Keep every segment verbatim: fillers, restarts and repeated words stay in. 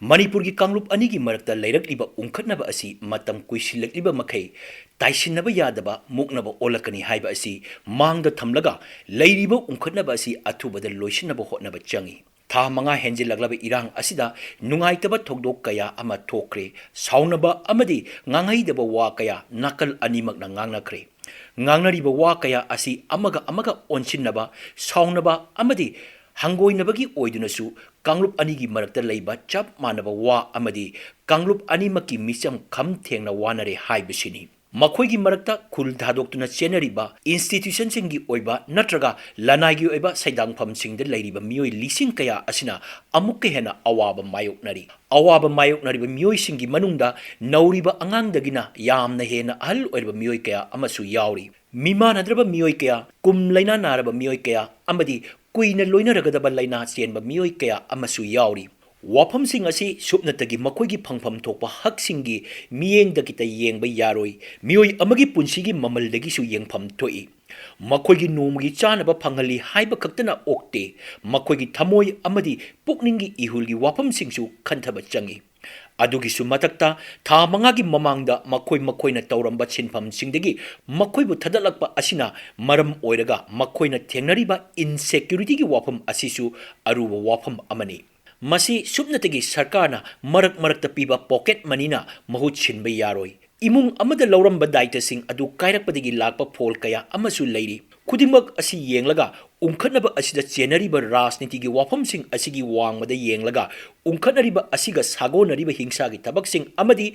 ꯃꯅꯤꯄꯨꯔꯒꯤ ꯀꯥꯡꯂꯨꯞ ꯑꯅꯤꯒꯤ ꯃꯔꯛꯇ ꯂꯩꯔꯛꯂꯤꯕ ꯎꯪꯈꯠꯅꯕ ꯑꯁꯤ ꯃꯇꯝ ꯀꯨꯏꯁꯤꯜꯂꯛꯂꯤꯕ ꯃꯈꯩ ꯇꯥꯏꯁꯤꯟꯅꯕ ꯌꯥꯗꯕ ꯃꯨꯛꯅꯕ ꯑꯣꯜꯂꯛꯀꯅꯤ ꯍꯥꯏꯕ ꯑꯁꯤ ꯃꯥꯡꯗ ꯊꯝꯂꯒ, ꯂꯩꯔꯤꯕ ꯎꯪꯈꯠꯅꯕ ꯑꯁꯤ ꯑꯊꯨꯕꯗ ꯂꯣꯏꯁꯤꯟꯅꯕ ꯍꯣꯠꯅꯕ ꯆꯪꯏ꯫ ꯊꯥ ꯃꯉꯥ ꯍꯦꯟꯖꯤꯜꯂꯛꯂꯕ ꯏꯔꯥꯡ ꯑꯁꯤꯗ ꯅꯨꯡꯉꯥꯏꯇꯕ ꯊꯧꯗꯣꯛ ꯀꯌꯥ ꯑꯃ ꯊꯣꯛꯈ꯭ꯔꯦ꯫ ꯁꯥꯎꯅꯕ ꯑꯃꯗꯤ ꯉꯥꯡꯍꯩꯗꯕ ꯋꯥ ꯀꯌꯥ ꯅꯥꯀꯜ ꯑꯅꯤꯃꯛꯅ ꯉꯥꯡꯅꯈ꯭ꯔꯦ꯫ ꯉꯥꯡꯅꯔꯤꯕ ꯋꯥ ꯀꯌꯥ ꯑꯁꯤ ꯑꯃꯒ ꯑꯃꯒ ꯑꯣꯟꯁꯤꯟꯅꯕ, ꯁꯥꯎꯅꯕ ꯑꯃꯗꯤ ꯍꯪꯒꯣꯏꯅꯕꯒꯤ ꯑꯣꯏꯗꯨꯅꯁꯨ ꯀꯥꯡꯂꯨꯞ ꯑꯅꯤꯒꯤ ꯃꯔꯛꯇ ꯂꯩꯕ ꯆꯞ ꯃꯥꯟꯅꯕ ꯋꯥ ꯑꯃꯗꯤ ꯀꯥꯡꯂꯨꯞ ꯑꯅꯤꯃꯛꯀꯤ ꯃꯤꯆꯝ ꯈꯝ ꯊꯦꯡꯅ ꯋꯥꯅꯔꯦ ꯍꯥꯏꯕꯁꯤꯅꯤ꯫ ꯃꯈꯣꯏꯒꯤ ꯃꯔꯛꯇ ꯈꯨꯜ ꯊꯥꯗꯣꯛꯇꯨꯅ ꯆꯦꯟꯅꯔꯤꯕ institutionꯁꯤꯡꯒꯤ ꯑꯣꯏꯕ ꯅꯠꯇ꯭ꯔꯒ ꯂꯅꯥꯏꯒꯤ ꯑꯣꯏꯕ ꯁꯩꯗꯥꯡꯐꯝꯁꯤꯡꯗ ꯂꯩꯔꯤꯕ ꯃꯤꯑꯣꯏ ꯂꯤꯁꯤꯡ ꯀꯌꯥ ꯑꯁꯤꯅ ꯑꯃꯨꯛꯀ ꯍꯦꯟꯅ ꯑꯋꯥꯕ ꯃꯥꯌꯣꯛꯅꯔꯤ꯫ ꯑꯋꯥꯕ ꯃꯥꯌꯣꯛꯅꯔꯤꯕ ꯃꯤꯑꯣꯏꯁꯤꯡꯒꯤ ꯃꯅꯨꯡꯗ ꯅꯧꯔꯤꯕ ꯑꯉꯥꯡꯗꯒꯤꯅ ꯌꯥꯝꯅ ꯍꯦꯟꯅ ꯑꯍꯜ ꯑꯣꯏꯔꯕ ꯃꯤꯑꯣꯏ ꯀꯌꯥ ꯑꯃꯁꯨ ꯌꯥꯎꯔꯤ꯫ ꯃꯤꯃꯥꯟꯅꯗ꯭ꯔꯕ ꯃꯤꯑꯣꯏ ꯀꯌꯥ, ꯀꯨꯝ ꯂꯥꯏꯅꯥ ꯅꯥꯔꯕ ꯃꯤꯑꯣꯏ ꯀꯌꯥ ꯑꯃꯗꯤ ꯀꯨꯏꯅ ꯂꯣꯏꯅꯔꯒꯗꯕ ꯂꯥꯏꯅꯥ ꯆꯦꯟꯕ ꯃꯤꯑꯣꯏ ꯀꯌꯥ ꯑꯃꯁꯨ ꯌꯥꯎꯔꯤ꯫ ꯋꯥꯐꯝꯁꯤꯡ ꯑꯁꯤ ꯁꯨꯞꯅꯇꯒꯤ ꯃꯈꯣꯏꯒꯤ ꯐꯪꯐꯝ ꯊꯣꯛꯄ ꯍꯛꯁꯤꯡꯒꯤ ꯃꯤꯠꯌꯦꯡꯗ ꯈꯤꯇ ꯌꯦꯡꯕ ꯌꯥꯔꯣꯏ, ꯃꯤꯑꯣꯏ ꯑꯃꯒꯤ ꯄꯨꯟꯁꯤꯒꯤ ꯃꯃꯜꯗꯒꯤꯁꯨ ꯌꯦꯡꯐꯝ ꯊꯣꯛꯏ꯫ ꯃꯈꯣꯏꯒꯤ ꯅꯣꯡꯃꯒꯤ ꯆꯥꯅꯕ ꯐꯪꯍꯜꯂꯤ ꯍꯥꯏꯕ ꯈꯛꯇꯅ ꯑꯣꯛꯇꯦ, ꯃꯈꯣꯏꯒꯤ ꯊꯃꯣꯏ ꯑꯃꯗꯤ ꯄꯨꯛꯅꯤꯡꯒꯤ ꯏꯍꯨꯜꯒꯤ ꯋꯥꯐꯝꯁꯤꯡꯁꯨ ꯈꯟꯊꯕ ꯆꯪꯏ꯫ ꯑꯗꯨꯒꯤꯁꯨ ꯃꯊꯛꯇ, ꯊꯥ ꯃꯉꯥꯒꯤ ꯃꯃꯥꯡꯗ ꯃꯈꯣꯏ ꯃꯈꯣꯏꯅ ꯇꯧꯔꯝꯕ ꯁꯤꯟꯐꯝꯁꯤꯡꯗꯒꯤ ꯃꯈꯣꯏꯕꯨ ꯊꯥꯗꯠꯂꯛꯄ ꯑꯁꯤꯅ ꯃꯔꯝ ꯑꯣꯏꯔꯒ ꯃꯈꯣꯏꯅ ꯊꯦꯡꯅꯔꯤꯕ insecurityꯒꯤ ꯋꯥꯐꯝ ꯑꯁꯤꯁꯨ ꯑꯔꯨꯕ ꯋꯥꯐꯝ ꯑꯃꯅꯤ꯫ ꯃꯁꯤ ꯁꯨꯞꯅꯇꯒꯤ ꯁꯔꯀꯥꯔꯅ ꯃꯔꯛ ꯃꯔꯛꯇ ꯄꯤꯕ pocket moneyꯅ ꯃꯍꯨꯠ ꯁꯤꯟꯕ ꯌꯥꯔꯣꯏ꯫ ꯏꯃꯨꯡ ꯑꯃꯗ ꯂꯧꯔꯝꯕ ꯗꯥꯏꯇꯁꯤꯡ ꯑꯗꯨ ꯀꯥꯏꯔꯛꯄꯗꯒꯤ ꯂꯥꯛꯄ ꯐꯣꯜ ꯀꯌꯥ ꯑꯃꯁꯨ ꯂꯩꯔꯤ꯫ ꯈꯨꯗꯤꯡꯃꯛ ꯑꯁꯤ ꯌꯦꯡꯂꯒ, ꯎꯪꯈꯠꯅꯕ ꯑꯁꯤꯗ ꯆꯦꯟꯅꯔꯤꯕ ꯔꯥꯖꯅꯤꯇꯤꯒꯤ ꯋꯥꯐꯝꯁꯤꯡ ꯑꯁꯤꯒꯤ ꯋꯥꯡꯃꯗ ꯌꯦꯡꯂꯒ, ꯎꯪꯈꯠꯅꯔꯤꯕ ꯑꯁꯤꯒ ꯁꯥꯒꯣꯟꯅꯔꯤꯕ ꯍꯤꯡꯁꯥꯒꯤ ꯊꯕꯛꯁꯤꯡ ꯑꯃꯗꯤ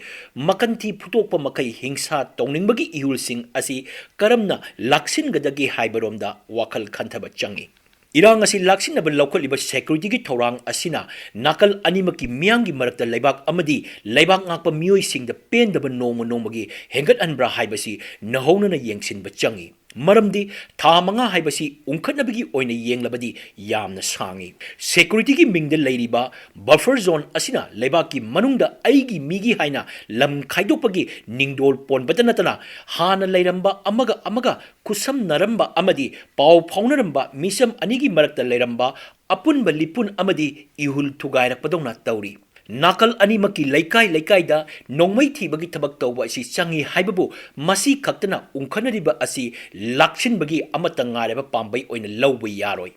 ꯃꯀꯟꯊꯤ ꯐꯨꯗꯣꯛꯄ ꯃꯈꯩ ꯍꯤꯡꯁꯥ ꯇꯧꯅꯤꯡꯕꯒꯤ ꯏꯍꯨꯜꯁꯤꯡ ꯑꯁꯤ ꯀꯔꯝꯅ ꯂꯥꯛꯁꯤꯟꯒꯗꯒꯦ ꯍꯥꯏꯕꯔꯣꯝꯗ ꯋꯥꯈꯜ ꯈꯟꯊꯕ ꯆꯪꯏ꯫ ꯏꯔꯥꯡ ꯑꯁꯤ ꯂꯥꯛꯁꯤꯟꯅꯕ ꯂꯧꯈꯠꯂꯤꯕ securityꯒꯤ ꯊꯧꯔꯥꯡ ꯑꯁꯤꯅ ꯅꯥꯀꯜ ꯑꯅꯤꯃꯛꯀꯤ ꯃꯤꯌꯥꯝꯒꯤ ꯃꯔꯛꯇ ꯂꯩꯕꯥꯛ ꯑꯃꯗꯤ ꯂꯩꯕꯥꯛ ꯉꯥꯛꯄ ꯃꯤꯑꯣꯏꯁꯤꯡꯗ ꯄꯦꯟꯗꯕ ꯅꯣꯡꯃ ꯅꯣꯡꯃꯒꯤ ꯍꯦꯟꯒꯠꯍꯟꯕ꯭ꯔꯥ ꯍꯥꯏꯕꯁꯤ ꯅꯧꯍꯧꯅꯅ ꯌꯦꯡꯁꯤꯟꯕ ꯆꯪꯏ꯫ ꯃꯔꯝꯗꯤ ꯊꯥ ꯃꯉꯥ ꯍꯥꯏꯕꯁꯤ ꯎꯪꯈꯠꯅꯕꯒꯤ ꯑꯣꯏꯅ ꯌꯦꯡꯂꯕꯗꯤ ꯌꯥꯝꯅ ꯁꯥꯡꯏ꯫ Securityꯒꯤ ꯃꯤꯡꯗ ꯂꯩꯔꯤꯕ buffer zone ꯑꯁꯤꯅ ꯂꯩꯕꯥꯛꯀꯤ ꯃꯅꯨꯡꯗ ꯑꯩꯒꯤ ꯃꯤꯒꯤ ꯍꯥꯏꯅ ꯂꯝ ꯈꯥꯏꯗꯣꯛꯄꯒꯤ ꯅꯤꯡꯗꯣꯜ ꯄꯣꯟꯕꯇ ꯅꯠꯇꯅ, ꯍꯥꯟꯅ ꯂꯩꯔꯝꯕ ꯑꯃꯒ ꯑꯃꯒ ꯈꯨꯠꯁꯝꯅꯔꯝꯕ ꯑꯃꯗꯤ ꯄꯥꯎ ꯐꯥꯎꯅꯔꯝꯕ ꯃꯤꯆꯝ ꯑꯅꯤꯒꯤ ꯃꯔꯛꯇ ꯂꯩꯔꯝꯕ ꯑꯄꯨꯟꯕ ꯂꯤꯄꯨꯟ ꯑꯃꯗꯤ ꯏꯍꯨꯜ ꯊꯨꯒꯥꯏꯔꯛꯄꯗꯧꯅ ꯇꯧꯔꯤ꯫ ꯅꯥꯀꯜ ꯑꯅꯤꯃꯛꯀꯤ ꯂꯩꯀꯥꯏ ꯂꯩꯀꯥꯏꯗ ꯅꯣꯡꯃꯩ ꯊꯤꯕꯒꯤ ꯊꯕꯛ ꯇꯧꯕ ꯑꯁꯤ ꯆꯪꯏ ꯍꯥꯏꯕꯕꯨ ꯃꯁꯤ ꯈꯛꯇꯅ ꯎꯪꯈꯠꯅꯔꯤꯕ ꯑꯁꯤ ꯂꯥꯛꯁꯤꯟꯕꯒꯤ ꯑꯃꯠꯇ ꯉꯥꯏꯔꯕ ꯄꯥꯝꯕꯩ ꯑꯣꯏꯅ ꯂꯧꯕ ꯌꯥꯔꯣꯏ꯫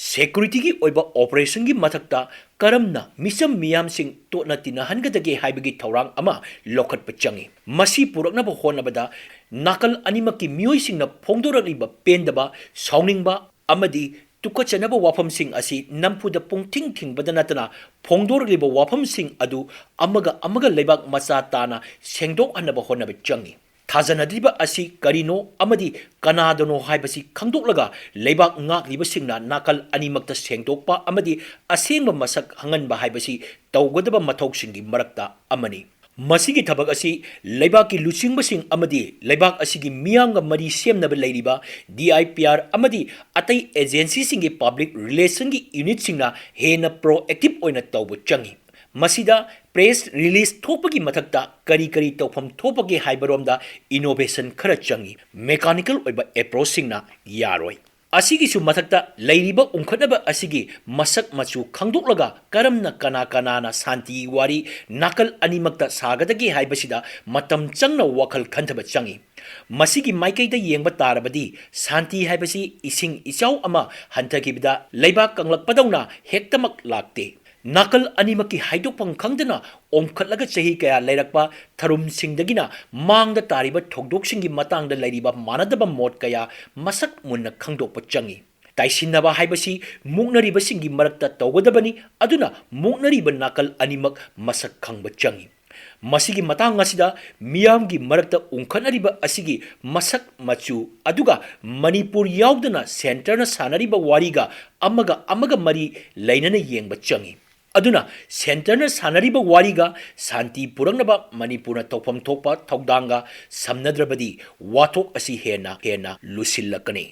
ꯁꯦꯀ꯭ꯌꯨꯔꯤꯇꯤꯒꯤ ꯑꯣꯏꯕ ꯑꯣꯄꯔꯦꯁꯟꯒꯤ ꯃꯊꯛꯇ ꯀꯔꯝꯅ ꯃꯤꯆꯝ ꯃꯤꯌꯥꯝꯁꯤꯡ ꯇꯣꯠꯅ ꯇꯤꯟꯅꯍꯟꯒꯗꯒꯦ ꯍꯥꯏꯕꯒꯤ ꯊꯧꯔꯥꯡ ꯑꯃ ꯂꯧꯈꯠꯄ ꯆꯪꯏ꯫ ꯃꯁꯤ ꯄꯨꯔꯛꯅꯕ ꯍꯣꯠꯅꯕꯗ ꯅꯥꯀꯜ ꯑꯅꯤꯃꯛꯀꯤ ꯃꯤꯑꯣꯏꯁꯤꯡꯅ ꯐꯣꯡꯗꯣꯔꯛꯂꯤꯕ ꯄꯦꯟꯗꯕ, ꯁꯥꯎꯅꯤꯡꯕ ꯑꯃꯗꯤ ꯇꯨꯀꯠꯆꯅꯕ ꯋꯥꯐꯝꯁꯤꯡ ꯑꯁꯤ ꯅꯝꯐꯨꯗ ꯄꯨꯡꯊꯤꯡ ꯊꯤꯡꯕꯗ ꯅꯠꯇꯅ ꯐꯣꯡꯗꯣꯔꯛꯂꯤꯕ ꯋꯥꯐꯝꯁꯤꯡ ꯑꯗꯨ ꯑꯃꯒ ꯑꯃꯒ ꯂꯩꯕꯥꯛ ꯃꯆꯥ ꯇꯥꯅ ꯁꯦꯡꯗꯣꯛꯍꯟꯅꯕ ꯍꯣꯠꯅꯕ ꯆꯪꯏ꯫ ꯊꯥꯖꯅꯗ꯭ꯔꯤꯕ ꯑꯁꯤ ꯀꯔꯤꯅꯣ ꯑꯃꯗꯤ ꯀꯅꯥꯗꯅꯣ ꯍꯥꯏꯕꯁꯤ ꯈꯪꯗꯣꯛꯂꯒ ꯂꯩꯕꯥꯛ ꯉꯥꯛꯂꯤꯕꯁꯤꯡꯅ ꯅꯥꯀꯜ ꯑꯅꯤꯃꯛꯇ ꯁꯦꯡꯗꯣꯛꯄ ꯑꯃꯗꯤ ꯑꯁꯦꯡꯕ ꯃꯁꯛ ꯈꯪꯍꯟꯕ ꯍꯥꯏꯕꯁꯤ ꯇꯧꯒꯗꯕ ꯃꯊꯧꯁꯤꯡꯒꯤ ꯃꯔꯛꯇ ꯑꯃꯅꯤ꯫ ꯃꯁꯤꯒꯤ ꯊꯕꯛ ꯑꯁꯤ ꯂꯩꯕꯥꯛꯀꯤ ꯂꯨꯆꯤꯡꯕꯁꯤꯡ ꯑꯃꯗꯤ ꯂꯩꯕꯥꯛ ꯑꯁꯤꯒꯤ ꯃꯤꯌꯥꯝꯒ ꯃꯔꯤ ꯁꯦꯝꯅꯕ ꯂꯩꯔꯤꯕ ꯗꯤ ꯑꯥꯏ ꯄꯤ ꯑꯥꯔ ꯑꯃꯗꯤ ꯑꯇꯩ ꯑꯦꯖꯦꯟꯁꯤꯁꯤꯡꯒꯤ ꯄꯕ꯭ꯂꯤꯛ ꯔꯤꯂꯦꯁꯟꯒꯤ ꯌꯨꯅꯤꯠꯁꯤꯡꯅ ꯍꯦꯟꯅ ꯄ꯭ꯔꯣꯑꯦꯛꯇꯤꯚ ꯑꯣꯏꯅ ꯇꯧꯕ ꯆꯪꯏ꯫ ꯃꯁꯤꯗ ꯄ꯭ꯔꯦꯁ ꯔꯤꯂꯤꯖ ꯊꯣꯛꯄꯒꯤ ꯃꯊꯛꯇ ꯀꯔꯤ ꯀꯔꯤ ꯇꯧꯐꯝ ꯊꯣꯛꯄꯒꯦ ꯍꯥꯏꯕꯔꯣꯝꯗ ꯏꯅꯣꯚꯦꯁꯟ ꯈꯔ ꯆꯪꯏ꯫ ꯃꯦꯀꯥꯅꯤꯀꯦꯜ ꯑꯣꯏꯕ ꯑꯦꯄ꯭ꯔꯣꯆꯁꯤꯡꯅ ꯌꯥꯔꯣꯏ꯫ ꯑꯁꯤꯒꯤꯁꯨ ꯃꯊꯛꯇ ꯂꯩꯔꯤꯕ ꯎꯪꯈꯠꯅꯕ ꯑꯁꯤꯒꯤ ꯃꯁꯛ ꯃꯆꯨ ꯈꯪꯗꯣꯛꯂꯒ ꯀꯔꯝꯅ ꯀꯅꯥ ꯀꯅꯥꯅ ꯁꯥꯟꯇꯤꯒꯤ ꯋꯥꯔꯤ ꯅꯥꯀꯜ ꯑꯅꯤꯃꯛꯇ ꯁꯥꯒꯗꯒꯦ ꯍꯥꯏꯕꯁꯤꯗ ꯃꯇꯝ ꯆꯪꯅ ꯋꯥꯈꯜ ꯈꯟꯊꯕ ꯆꯪꯏ꯫ ꯃꯁꯤꯒꯤ ꯃꯥꯏꯀꯩꯗ ꯌꯦꯡꯕ ꯇꯥꯔꯕꯗꯤ ꯁꯥꯟꯇꯤ ꯍꯥꯏꯕꯁꯤ ꯏꯁꯤꯡ ꯏꯆꯥꯎ ꯑꯃ ꯍꯟꯊꯈꯤꯕꯗ ꯂꯩꯕꯥꯛ ꯀꯪꯂꯛꯄꯗꯧꯅ ꯍꯦꯛꯇꯃꯛ ꯂꯥꯛꯇꯦ꯫ ꯅꯥꯀꯜ ꯑꯅꯤꯃꯛꯀꯤ ꯍꯥꯏꯗꯣꯛꯐꯝ ꯈꯪꯗꯅ ꯑꯣꯝꯈꯠꯂꯒ ꯆꯍꯤ ꯀꯌꯥ ꯂꯩꯔꯛꯄ ꯊꯔꯨꯝꯁꯤꯡꯗꯒꯤꯅ ꯃꯥꯡꯗ ꯇꯥꯔꯤꯕ ꯊꯧꯗꯣꯛꯁꯤꯡꯒꯤ ꯃꯇꯥꯡꯗ ꯂꯩꯔꯤꯕ ꯃꯥꯟꯅꯗꯕ ꯃꯣꯠ ꯀꯌꯥ ꯃꯁꯛ ꯃꯨꯟꯅ ꯈꯪꯗꯣꯛꯄ ꯆꯪꯏ꯫ ꯇꯥꯏꯁꯤꯟꯅꯕ ꯍꯥꯏꯕꯁꯤ ꯃꯨꯛꯅꯔꯤꯕꯁꯤꯡꯒꯤ ꯃꯔꯛꯇ ꯇꯧꯒꯗꯕꯅꯤ, ꯑꯗꯨꯅ ꯃꯨꯛꯅꯔꯤꯕ ꯅꯥꯀꯜ ꯑꯅꯤꯃꯛ ꯃꯁꯛ ꯈꯪꯕ ꯆꯪꯏ꯫ ꯃꯁꯤꯒꯤ ꯃꯇꯥꯡ ꯑꯁꯤꯗ ꯃꯤꯌꯥꯝꯒꯤ ꯃꯔꯛꯇ ꯎꯪꯈꯠꯅꯔꯤꯕ ꯑꯁꯤꯒꯤ ꯃꯁꯛ ꯃꯆꯨ, ꯑꯗꯨꯒ ꯃꯅꯤꯄꯨꯔ ꯌꯥꯎꯗꯅ ꯁꯦꯟꯇꯔꯅ ꯁꯥꯟꯅꯔꯤꯕ ꯋꯥꯔꯤꯒ ꯑꯃꯒ ꯑꯃꯒ ꯃꯔꯤ ꯂꯩꯅꯅ ꯌꯦꯡꯕ ꯆꯪꯏ꯫ ꯑꯗꯨꯅ ꯁꯦꯟꯇꯔꯅ ꯁꯥꯟꯅꯔꯤꯕ ꯋꯥꯔꯤꯒ ꯁꯥꯟꯇꯤ ꯄꯨꯔꯛꯅꯕ ꯃꯅꯤꯄꯨꯔꯅ ꯇꯧꯐꯝ ꯊꯣꯛꯄ ꯊꯧꯗꯥꯡꯒ ꯁꯝꯅꯗ꯭ꯔꯕꯗꯤ ꯋꯥꯊꯣꯛ ꯑꯁꯤ ꯍꯦꯟꯅ ꯍꯦꯟꯅ ꯂꯨꯁꯤꯜꯂꯛꯀꯅꯤ꯫